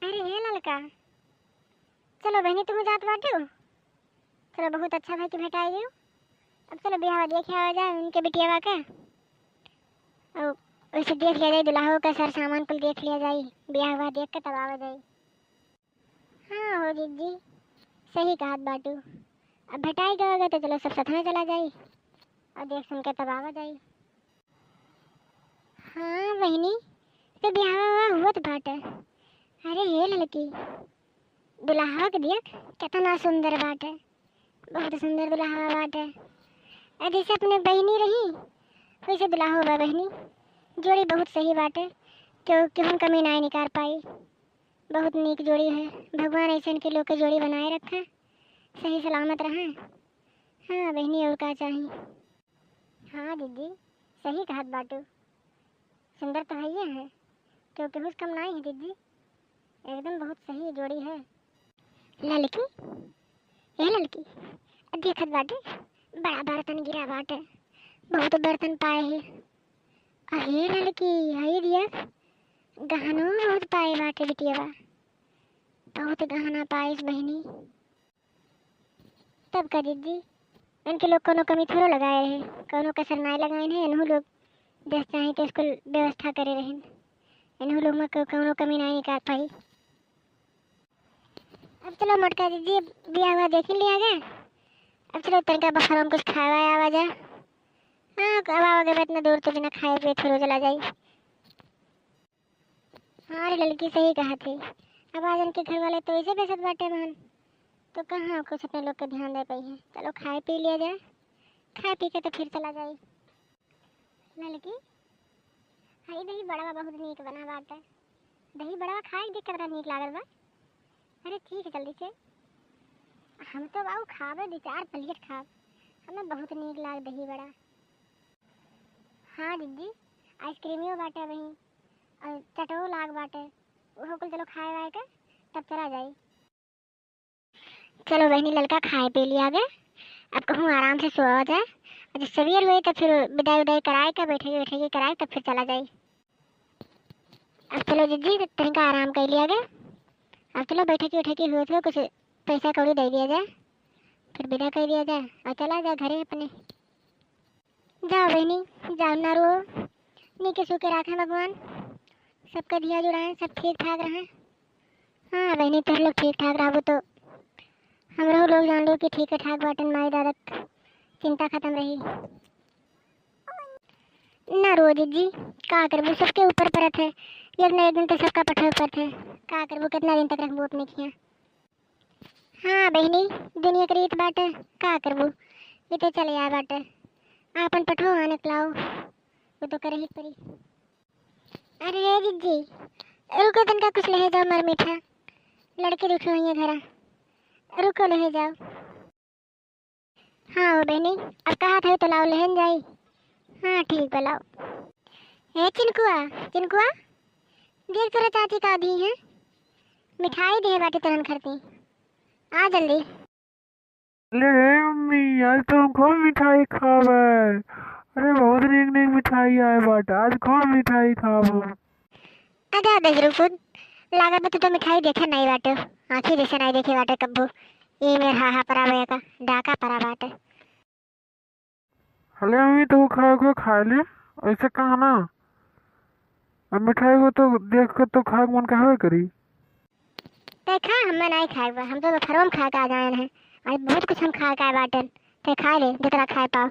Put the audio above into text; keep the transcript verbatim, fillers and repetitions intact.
अरे हे ललका, चलो बहिनी, तुहू जात बाटू। चलो, बहुत अच्छा भा कि भेटाइ गयो। अब चलो बियाहवा देखे आवा जाए उनके बिटियावा के। और वैसे देख लिया जाए दुल्हा का सर सामान कुल देख लिया जाए, बियाहवा देख के तब आवा जाए। हाँ हो दीदी, सही कहत बाटू। अब भेटाइ गवा तो चलो सब साथ में चला जाए और देख सुन के तब आवा जाए। हाँ बहिनी, तो बियाहवा हुआ तो बाटे। अरे हे ललकी, दुल्हा के देख, केतना सुंदर बाटे, बहुत सुंदर दुल्हा बाटे। अ, जैसे अपने बहिनी रही, वैसे दुल्हा बा बहिनी। जोड़ी बहुत सही बाटे, केहू, केहू कमी नाई निकार पाई। बहुत नीक जोड़ी है। भगवान ऐसन के लोग के जोड़ी बनाए रखा, सही सलामत रहा। हाँ बहिनी, और का चाही? हाँ दीदी, सही कहत बाटू। सुंदर तो हइये है, केहू केहू से कम नाई है दीदी, एकदम बहुत सही जोड़ी है। ललकी, ए ललकी, देखत बाटे, बड़ा बर्तन गिरा बाटे, बहुत बर्तन पाए है। अहे ललकी, हई दिया, गहनो बहुत पाए बाटे बिटियावा, बहुत गहना पाइस बहिनी। तब का दीदी, इनके लोग कौनो कमी थोड़ो लगाए रहे, कौनो कसर नाई लगाइन है। इनहू लोग जस चाही तो इसको व्यवस्था करे रहेन, इनहू लोग में कौ-, कौनो कमी नाई निकाल पाई। अब चलो मोटका दीदी, बियाह हुआ देख ही लिया गया। अब चलो तनिका बफर में कुछ खावा आवा जा। हाँ, अब आवा गए इतना दूर तो बिना खाए पिए थोड़ो चला जाई। हाँ रे ललकी, सही कहा थी। अब आज इनके घर वाले तो ऐसे बेसत बाटे बहन, तो कहाँ कुछ अपने लोग के ध्यान दे पाई है। चलो खाए पी लिया जाए, खाए पी के तो फिर चला जाए। ललकी, हाँ, ई दही बड़वा बहुत नीक बना बाटे। दही बड़वा खाए के देख कितना नीक लागल बा। अरे ठीक है, जल्दी से। हम तो बाबू खाबे, दो चार प्लेट खाब। हमें बहुत नीक लाग दही बड़ा। हाँ दीदी, आइसक्रीमियो बाटे वहीं, और चटो लाग बाटे। ओहो कुल चलो खाए वाए के तब चला जाई। चलो बहिनी, ललका खाए पी लिया गए, अब कहूँ आराम से सोवा जाए। और जब सवेर हुई तो फिर विदाई उदाई कराए के, बैठे बैठे कराए, तब फिर चला जाए। अब चलो दीदी, तनिका आराम कर लिया गए। अब चलो बैठे की उठे की हुए थे, कुछ पैसा कौड़ी दे दिया जाए, फिर विदा कर दिया जाए और चला जाए घरे अपने। जाओ बहिनी, जाओ, ना रो, नीके सूके राखे भगवान, सबका धिया जुड़ाए, सब ठीक ठाक रहे। हाँ बहिनी, तोहर लोग ठीक ठाक रहबू तो हमरो लोग जान लो कि ठीक ठाक बाटन, माई दादा क चिंता खत्म रही। ना रो दीदी, का करबू, सबके ऊपर परत है, एक ना एक दिन तो सबका पठवे परत है, का करबू, कितना दिन तक रखबू अपने खिया। हाँ बहिनी, दुनिया के रीत बाटे, का करबू, ये तो चले आए बाटे, आपन पठो आने के लाओ, वो तो करे ही परी। अरे रे जीजी, रुको तनका कुछ ले जाओ मर मीठा, लड़के रुके हुई है घरा, रुको ले जाओ। हाँ ओ बहिनी, अब कहा था तो लाओ लेहन जाई। हाँ ठीक बा, लाओ। ए चिनकुआ, चिनकुआ, देख तोरा चाची का दी है, मिठाई दे बाटे तोरन खरती, आ जल्दी। अरे रे अम्मी, आज तो हम खूब मिठाई खाबे। अरे बहुत नीक नीक मिठाई आए बाटे, आज खूब मिठाई खाबो। अरे दजरू पुत, लागत बा तू तो मिठाई देखे नाई बाटे, आँखी जैसे नाई देखे बाटे कब्बू। ई मेर हा हा परावे का, डाका परा बाटे। हले अम्मी तो खाए को खा ले, ऐसे कहा ना। अब मिठाई को तो देख के तो खाए के मन कहवे करी। ते खा, हमें नाई खाए बा, हम तो फरम खा के आ जाए हैं। आज बहुत कुछ हम खा के आए बाटन, ते खा ले जितना खाए पाओ।